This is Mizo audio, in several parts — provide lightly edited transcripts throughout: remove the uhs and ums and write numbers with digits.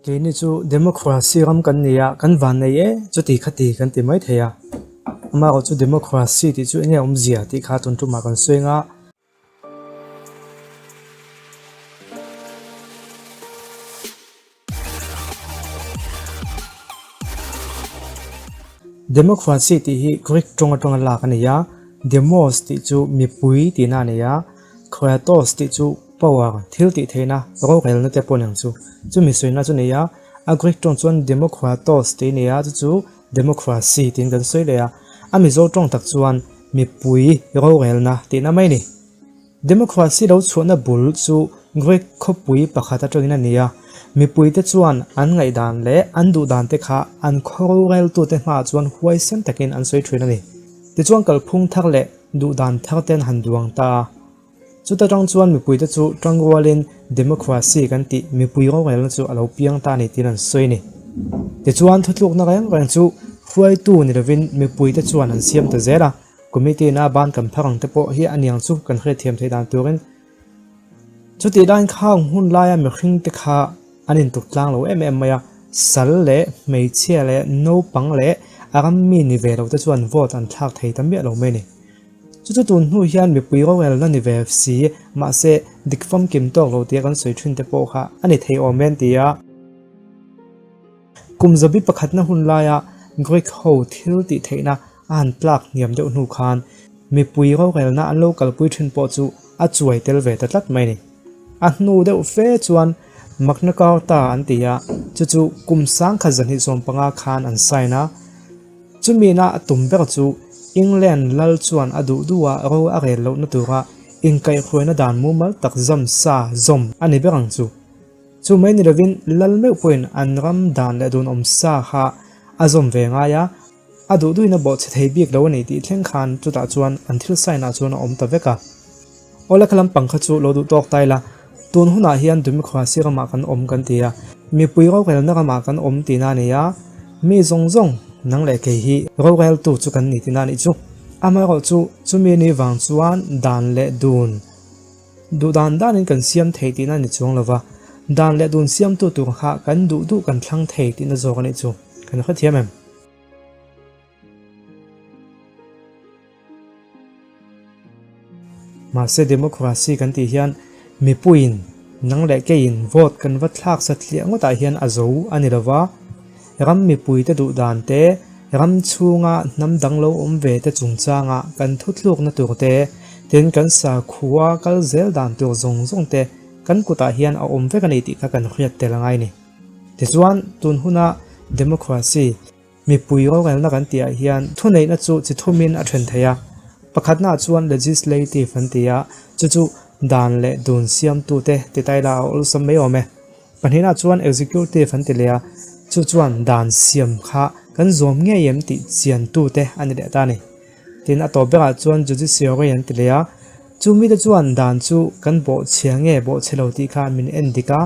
Keini chu democracy ram kan ni a, kan vannei e, chuti khati kan ti mai thei a. Amaherawh chu democracy tih chu enge awmzia tih kha tun tumah kan sawi anga. Democracy tih hi Greek tawng atanga lak a ni a, demos tih chu mipui tihna a ni a, kratos tih chu power, thil tih theihna, rorelna te pawh niang chu, chumi sawina chu a ni a, a Greek tawng chuan demokratos tih a ni a, chu chu democracy tiin kan sawi leh a, a Mizo tawng tak chuan mipui rorelna tihna mai a ni. Democracy lo chhuahna bul chu Greek khawpui pakhat atangin a ni a, mipuite chuan an ngaihdan leh an duhdan te kha an khaw roreltute hmaah chuan huaisen takin an sawi thin a ni. Tichuan kalphung thar leh duhdan thar te an han duang ta a. Chuta tang chuan mipuite chu tangrualin Democracy kan tih mipui rorelna chu a lo piang ta a ni tiin an sawi a ni. Tichuan thutlukna reng reng chu hruaitu ni lovin mipuite chuan an siam ta zel a. Committee na ban kan phar ang te pawh hi a niang chu kan hriatthiam theih dan turin chutih laiin khang hun laia mihring te kha an intuk tlang lo em em mai a, sal leh hmeichhia leh naupang leh a ram mi ni ve lo te chuan vote an thlak thei ta miah lo mai a ni. Chu chu tun hnu hian mipui rorelna ni ve si mahse dik famkim tawk lo tia kan sawi thin te pawh kha a ni thei awm em tia. Kum zabi pakhatna hun laia Greek ho thil tih theihna a han tlak hniam deuh hnu khan mipui rorelna an lo kalpui thin pawh chu a chuai tel ve ta tlat mai a ni. A hnu deuh fe chuan Magna Carta an ti a, chu chu kum 1915 khan an sign a. Chumina a tum ber chu England lal chuan a duh duha ro a rel lohna tura inkaihhruaina dan mumal tak zam sa zawm a ni ber ang chu. Chu mai ni lovin lal meuh pawhin an ram dan leh dun awm sa kha a zawm ve ngai a, a duh duhin a bawhchhe thei bik lo a ni tih thleng khan chutah chuan an thil sign ah chuan a awm ta vek a. Awle kha lampang kha chu lo duh tawk ta ila, tun hunah hian Dumikhuasi ramah kan awm kan ti a, mipui rorelna ramah kan awm tihna a ni a, mi zawng zawng nang leh kei hi roreltu chu kan ni tihna a nih chu. Amaherawhchu chumi ni vang chuan dan leh dun, Duh dan danin kan siam thei tihna a ni chuang lova, dan leh dun siamtu tur kha kan duh duh kan thlang thei tihna zawk a nih chu kan hrethiam em? Mahse democracy kan tih hian mipuiin nang leh keiin vote kan va thlak satliah ngawtah hian a zo a ni lova, ram mipuite duh dan te, Ram chhunga hnam dang lo awm ve te chungchanga kan thuthlukna tur te, tin kan sakhua kal zel dan tur zawng zawng te kan kutah hian a awm vek a ni tih kha kan hriat tel a ngai ni. Tichuan, tun huna democracy, mipui rorelna kan tihah hian thuneihna chu chi thumin a then thei a. Pakhatnaah chuan legislative an ti a, chu chu dan leh dun siamtute ti tai la a awlsam mai awm e. Pahnihna chuan executive an ti leh a, chu chuan dan siam kha kan zawm ngei em tih chiantute a ni leh ta a ni. Tin, a tawp berah chuan judiciary an ti leh a, chu mite chuan dan chu kan bawhchhia nge bawhchhe lo tih kha min en dik a,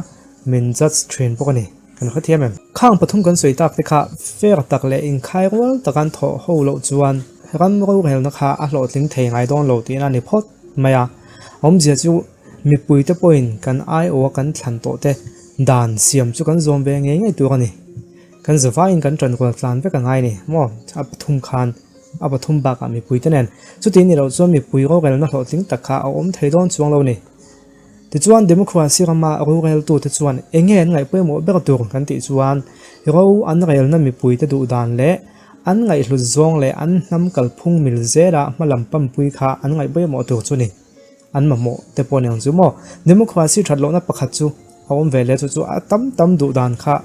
min judge thin bawk a ni. Kan hrethiam em? Khang pathum kan sawi tak te kha fair tak leh inkhai rual taka an thawh ho loh chuan ram rorelna kha a hlawhtling thei ngai dawn lo tihna a ni phawt mai a. Awmzia chu Mipuite pawhin kan aiawha kan thlan tawh te dan siam chu kan zawm ve ngei ngei tur a ni. Kan zavaiin kan tanrual tlan vek a ngai a ni maw? A pathum khan a pathum bakah mipuite nen. Chuti ni loh chuan mipui rorelna hlawhtling tak kha a awm thei dawn chuang lo a ni. Tichuan democracy rama roreltute chuan eng nge an ngaih pawimawh ber tur kan tih chuan ro an relna mipuite duh dan leh an ngaihhlut zawng leh an hnam kalphung mil zela hmalam pampui kha an ngaih pawimawh tur chu a ni. An mamawh te pawh ni ang chu maw? Democracy that lohna pakhat chu a awm ve leh chu chu a tam tam duh dan kha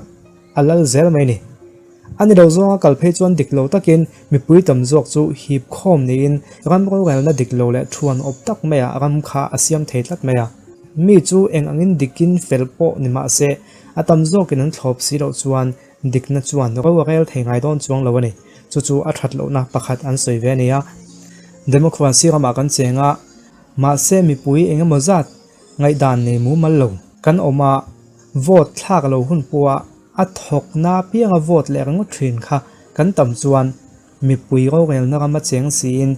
a lal zel mai ni. A ni lo zawnga kal phei chuan dik lo takin mipui tam zawk chu hip khawm niin ram rorelna dik lo leh thuan awp tak maiah ram kha a siam thei tlat mai a. Mi chu eng angin dikin fel pawh ni mah se a tam zawkin an thlawp si loh chuan dikna chuan ro a rel thei ngai dawn chuang lo a ni. Chu chu a that lohna pakhat an sawi ve a ni a. Democracy ramah kan cheng a, mahse mipui eng emaw zat ngaihdan nei mumal lo kan awm a, vote thlak lo hun pawha a thawkna apianga vote leh ringawt thin kha kan tam chuan mipui rorelna rama cheng siin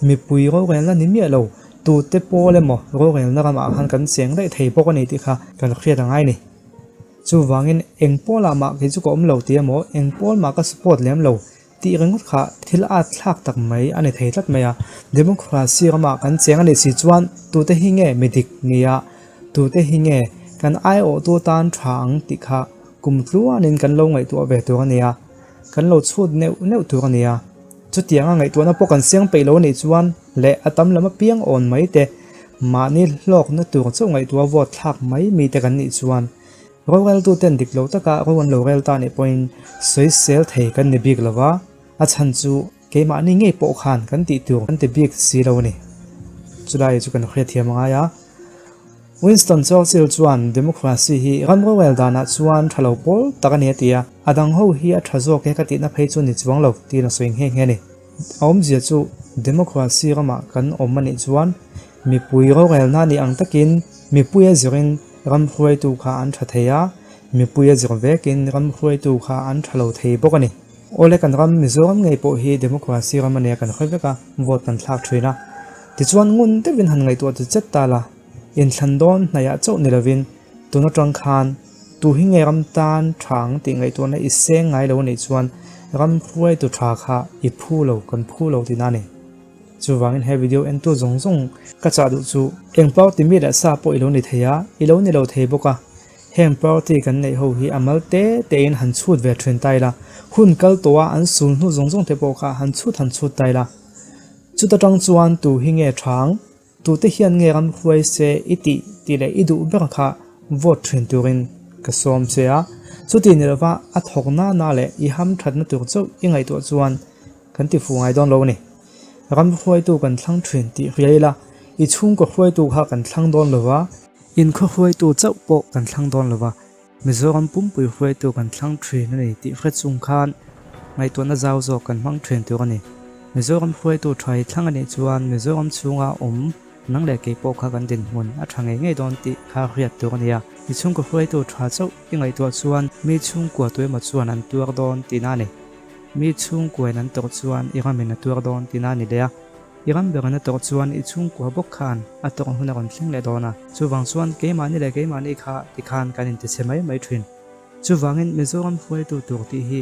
mipui rorelna ni miah lo tute pawl emaw rorelna ramah khan kan cheng daih thei bawk a ni tih kha kan hriat a ngai a ni. Chuvangin eng pawlah mah kei chu ka awm lo ti emaw, eng pawl mah ka support lem lo tih ringawt kha thil at thlak tak mai a ni thei tlat mai a. Democracy ramah kan cheng a nih si chuan tute hi nge mi dik nia, tute hi nge kan aiawhtu tan tha ang tih kha kum tluanin kan lo ngaihtuah ve tur a nia, kan lo chhut neuh neuh tur a nia. Chutianga ngaihtuahna pawh kan siang peih lo a nih chuan leh a tam lam apiang awn mai te, mahni hlawkna tur chauh ngaihtuah vote thlak mai mite kan nih chuan roreltuten dik lo taka ro an lo rel ta nih pawhin sawisel thei kan ni bik lo va, a chhan chu keimahni ngei pawh khan kan tih tur kan ti bik si lo a ni. Chulai chu kan hriatthiam a ngai a. Winston Churchill chuan Democracy hi ram rorel danah chuan tha lo pawl tak a ni a ti a, a dang ho hi a tha zawk e ka tihna phei chu ni chuang lo tiin a sawi nghe nghe a ni. A awmzia chu Democracy ramah kan awm a nih chuan mipui rorelna nih ang takin mipui a zirin ram hruaitu kha an tha thei a, mipui a zir vekin ram hruaitu kha an tha lo thei bawk a ni. Awle kan ram Mizoram ngei pawh hi Democracy ram a nia kan hre vek a, vote kan thlak thin a. Tichuan ngun deuhin han ngaihtuah ti chet ta la. Inthlan dawn hnaihah chauh ni lovin tun atang khan tu hi nge ram tan tha ang tih ngaihtuahna i seng ngai lo anih chuan ram hruaitu tha kha i phu lo kan phu lo tihna a ni. Chuvangin he video entu zawng zawng ka chah duh chu eng party mi leh sa pawh i lo ni thei a, i lo ni lo thei bawk a, heng party kan neih ho hi a mal te tein han chhut ve thin ta ila, hun kal tawha an sul hnu zawng zawng te pawh kha han chhut han chhut ta ila. Chuta tang chuan tu hi nge tha ang? Tute hian nge ram hruai se i tih tih leh i duh ber kha vote thin turin ka sawm che a, chuti ni lova a thawk nana leh i ham thatna tur chauh i ngaihtuah chuan kan ti fuh ngai dawn lo a ni. Ram hruaitu kan thlang thin tih hria ila, i chhungkaw hruaitu kha kan thlang dawn lova, inkhaw hruaitu chauh pawh kan thlang dawn lova, Mizoram pumpui hruaitu kan thlang thin a ni tih hre chung khan ngaihtuahna zau zawk kan hmang thin tur a ni. Mizoram hruaitu tha hi thlang a nih chuan Mizoram chhunga awm nang leh kei pawh kha kan dinhmun a tha ngei ngei dawn tih kha hriat tur a ni a. Mi chhungkaw hruaitu tha chauh i ngaihtuah chuan mi chhungkua tuemaw chuan an tuar dawn tihna a ni. Mi chhungkuain an tawrh chuan i ramin a tuar dawn tihna a ni leh a. I ram ber na tawrh chuan i chhungkua bawk khan a tawrh hun a rawn thleng leh dawn a, chuvang chuan keimahni leh keimahni kha tikhan kan intichhe mai mai thin. Chuvangin Mizoram hruaitu tur tih hi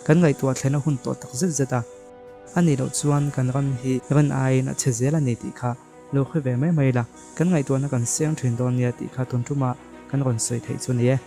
kan ngaihtuah thlen a hun tawh tak zet zet a, a nih loh chuan kan ram hi ran aiin a chhe zel a ni tih kha lo hre ve mai mai la, kan ngaihtuahna kan seng thin dawn nia tih kha tun tumah kan rawn sawi theih chu a ni e.